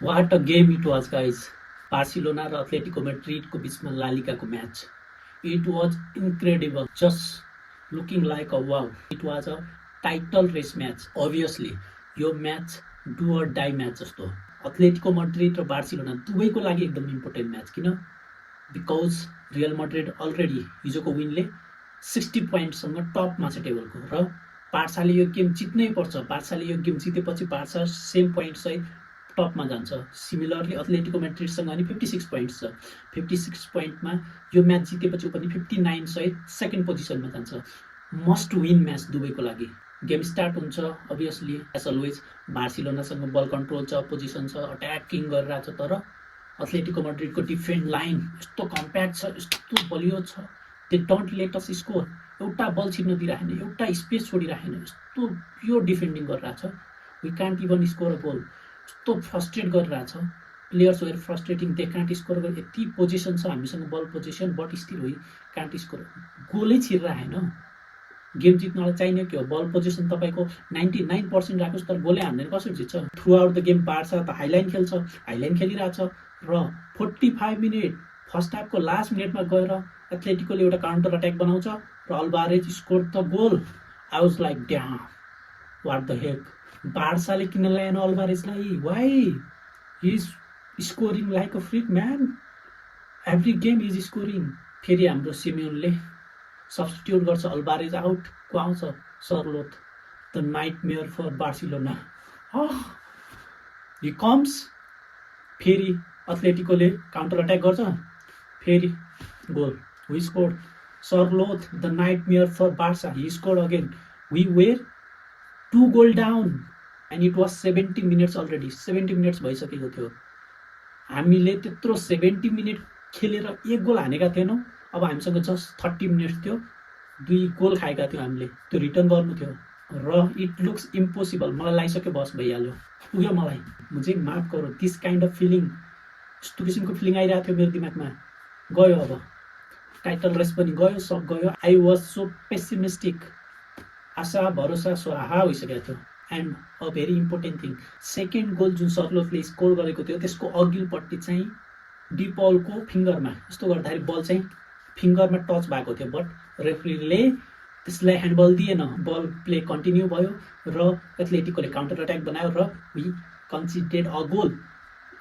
What a game it was, guys. Barcelona र Atletico Madrid को बीचमा La Liga को match. It was incredible. Just looking like a wow. It was a title race match. Obviously, यो match do or die match जस्तो. Atletico Madrid र Barcelona दुवैको लागि एकदम इम्पोर्टेन्ट म्याच किन बिकज रियल मड्रिड अलरेडी हिजोको विनले 60 पोइन्टसँग टपमा छ टेबलको र बार्साले यो गेम जित्नै पर्छ। बार्साले यो गेम जितेपछि बार्सा सेम पोइन्ट सहित टपमा जान्छ। सिमिलरली अथलेटिको म्याड्रिडसँग अनि 56 पोइन्ट्स छ। 56 पोइन्टमा यो म्याच जितेपछि पनि 59 सहित सेकेन्ड पोजिसनमा जान्छ। मस्ट विन म्याच दुवैको लागि। गेम स्टार्ट हुन्छ अभियसली एज अलवेज बार्सिलोनासँग बल कन्ट्रोल छ, पोजिसन छ, अट्याकिङ गरिरहेछ, तर अथलेटिको मड्रिडको डिफेन्ड लाइन यस्तो कम्प्याक्ट छ, यस्तो बलियो छ। They don't let us score. एउटा बल छिर्न दिइराखेन, एउटा स्पेस छोडिराखेन, यस्तो प्योर डिफेन्डिङ गरिरहेछ। We can't even score a goal. यस्तो फ्रस्ट्रेट गरिरहेछ। Players were frustrating, they can't score. यति पोजिसन छ हामीसँग, ball position, but still we can't score. गोलै छिरिरहेन। गेम जित्नलाई चाहिने के हो? बल पोजिसन तपाईँको 99% राखोस्, तर गोलै हान्दैन कसरी जित्छ? Through out the game Barca त हाइलाइन खेल्छ, हाइलाइन खेलिरहेछ र 45 मिनट फर्स्ट हाफको लास्ट मिनटमा गएर एथलेटिकोले एउटा काउन्टर अट्याक बनाउँछ र Alvarez score the goal. I was like damn, what the heck. बार्साले किन ल्याएन अल्भारेजलाई? Why? He is scoring like a freak man. Every game is scoring. फेरि हाम्रो सिमियोनले सब्स्टिट्युट गर्छ, अल्भारेज आउट, को आउँछ? Sorloth, the nightmare for Barcelona. He comes. फेरि अथलेटिकोले काउन्टर अट्याक गर्छ, फेरि goal. We scored. Sorloth, the nightmare for Barca, he scored again. We were 2 goal down and it was 70 minutes already. 70 minutes भइसकेको थियो। हामीले त्यत्रो 70 मिनट खेलेर 1 goal हानेका थिएनौँ। अब हामीसँग जस्ट 30 मिनट्स थियो, 2 गोल खाएका थियौँ हामीले। त्यो रिटर्न गर्नु थियो र इट लुक्स इम्पोसिबल। मलाई लागिसक्यो, बस भइहाल्यो, पुग्यो मलाई। मुझे माफ गरो, दिस काइन्ड अफ फिलिङ, यस्तो किसिमको फिलिङ आइरहेको थियो मेरो दिमागमा। गयो, अब टाइटल रेस पनि गयो, सब गयो। I was so pessimistic. आशा भरोसा स्वाहा भइसकेको थियो। And a very important thing, second goal जुन सर्लोथले स्कोर गरेको थियो त्यसको अघिल्लोपट्टि चाहिँ डिपलको फिङ्गरमा यस्तो गर्दाखेरि बल चाहिँ फिङ्गरमा टच भएको थियो, बट रेफ्रीले त्यसलाई ह्यान्डबल दिएन। बल प्ले कन्टिन्यू भयो र एथलेटिकोले काउन्टर अट्याक बनायो र वी कन्सिडेड अ गोल।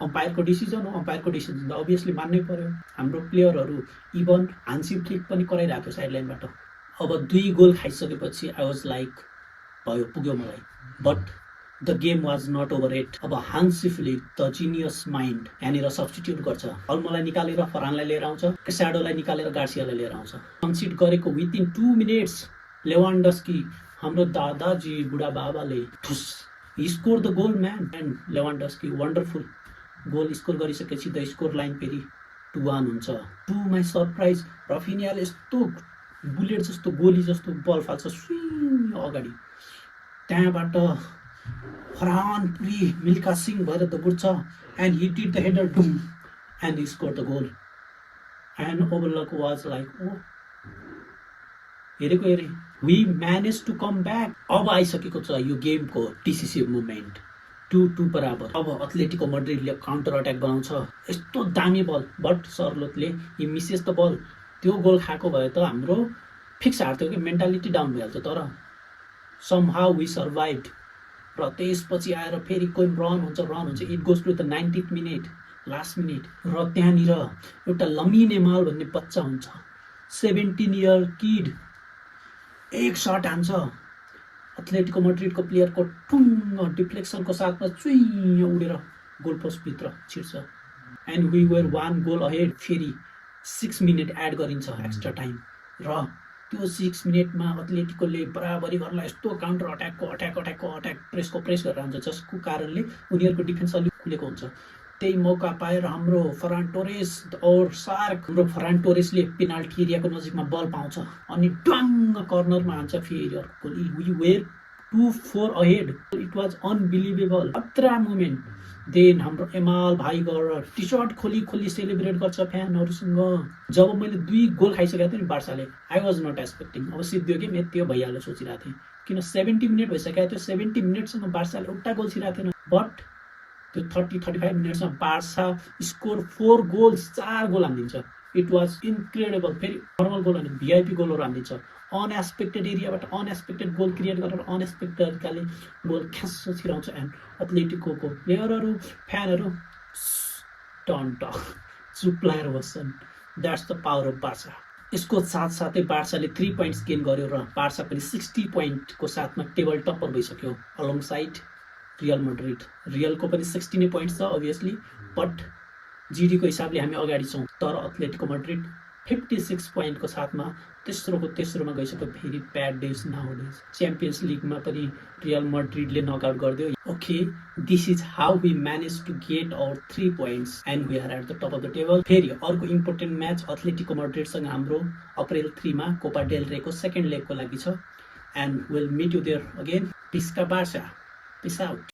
अम्पायरको डिसिजन हो, अम्पायरको डिसिजन त अभियसली मान्नै पर्यो। हाम्रो प्लेयरहरू इभन हान्सी फ्लिक पनि कराइरहेको थियो साइडलाइनबाट। अब 2 गोल खाइसकेपछि आई वाज लाइक भयो, पुग्यो मलाई। But the game was not over yet. अब Hansi Flick, the genius mind, यहाँनिर सब्स्टिट्युट गर्छ। अल्मोलाई निकालेर फरानलाई लिएर आउँछ, क्यासाडोलाई निकालेर गार्सियालाई लिएर आउँछ। कन्सिड गरेको विदिन 2 मिनट्स लेवान्डस्की, हाम्रो दादाजी बुढा बाबाले ठुस score the goal man. And Lewandowski wonderful goal score गरिसकेपछि द स्कोर लाइन फेरि 2-1 हुन्छ। टु माई सरप्राइज रफिनियाले यस्तो बुलेट जस्तो, गोली जस्तो बल फाल्छ सुई अगाडि। त्यहाँबाट फरहान पुरी, मिल्का सिंह भएर दगुर्छ and he did the header doom and he score the goal. And overlook was like, oh हेरेको हेरे, we manage to come back. अब आइसकेको छ यो गेमको डिसिसिभ मोमेन्ट। 2-2 बराबर। अब अथलेटिको मड्रिडले काउन्टर अट्याक बनाउँछ, यस्तो दामी बल, बट सर्लोथले हि मिसेस द बल। त्यो गोल खाएको भए त हाम्रो फिक्स हार्थ्यो कि, मेन्टालिटी डाउन भइहाल्छ। तर समहाउ वी सर्भाइभड। र त्यसपछि आएर फेरि कोही रन हुन्छ। It goes to the 90th minute, last minute. र त्यहाँनिर एउटा लमिन यमाल भन्ने बच्चा हुन्छ, 17 इयर किड, एक सर्ट हान्छ अथलेटिको मड्रिडको प्लेयरको टुङ्ग डिफ्लेक्सनको साथमा चुइँ उडेर गोल पोस्टभित्र छिर्छ। And we were 1 goal ahead. फेरि 6 मिनट एड गरिन्छ एक्स्ट्रा टाइम र त्यो 6 मिनटमा अथलेटिकोले बराबरी गर्नलाई यस्तो काउन्टर अट्याक प्रेसको प्रेस गरेर हुन्छ, जसको कारणले उनीहरूको डिफेन्स अलिक खुलेको हुन्छ। त्यही मौका पाएर हाम्रो फरान टोरेस और सार्क, हाम्रो फरान टोरेसले पेनाल्टी एरियाको नजिकमा बल पाउँछ अनि डङ्ग कर्नरमा हान्छ फेरि अर्को goal. We were 2-4 ahead. It was unbelievable, खतरा मोमेन्ट। देन हाम्रो एमाल भाइ गएर टी सर्ट खोली सेलिब्रेट गर्छ फ्यानहरूसँग। जब मैले 2 गोल खाइसकेको थिएँ नि बार्साले, आई वाज नट एक्सपेक्टिङ। अब सिद्धियो गेम यति भइहाल्यो सोचिरहेको थिएँ, किन 70 मिनट भइसकेको थियो। 70 मिनटसँग बार्साले एउटा गोल छिराएको थिएन, बट त्यो 30-35 मिनट्समा बार्सा स्कोर 4 गोल्स, 4 गोल हानिदिन्छ। It was incredible. फेरि नर्मल गोल होइन, भिआइपी गोलहरू हानिदिन्छ। अनएक्सपेक्टेड एरियाबाट अनएक्सपेक्टेड गोल क्रिएट गरेर अनएक्सपेक्टेड तरिकाले गोल ख्यास्सो छिराउँछ। एन्ड एथलेटिको प्लेयरहरू, फ्यानहरू डोन्ट टक, चुप्लाएर बस्छन्। That's the power of Barca. यसको साथसाथै बार्साले 3 पोइन्ट्स गेन गर्यो र बार्सा पनि 60 पोइन्टको साथमा टेबल टप्पर भइसक्यो अलोङ साइड रियल मैड्रिड। रियलको पनि 60 नै पोइन्ट्स छ अभियसली, बट जिडीको हिसाबले हामी अगाडि छौँ। तर एथलेटिको मैड्रिड 56 पोइन्टको साथमा तेस्रोमा गइसक्यो। Very bad days now days. Champions लिगमा पनि रियल मैड्रिडले नकआउट गरिदियो। Okay, this is how we manage to get our 3 points and we are at the top of the table. फेरि अर्को इम्पोर्टेन्ट म्याच एथलेटिको मैड्रिडसँग हाम्रो अप्रिल 3 मा Copa del रेको second लेगको लागि छ। And will meet you there again. Visca Barca, peace out.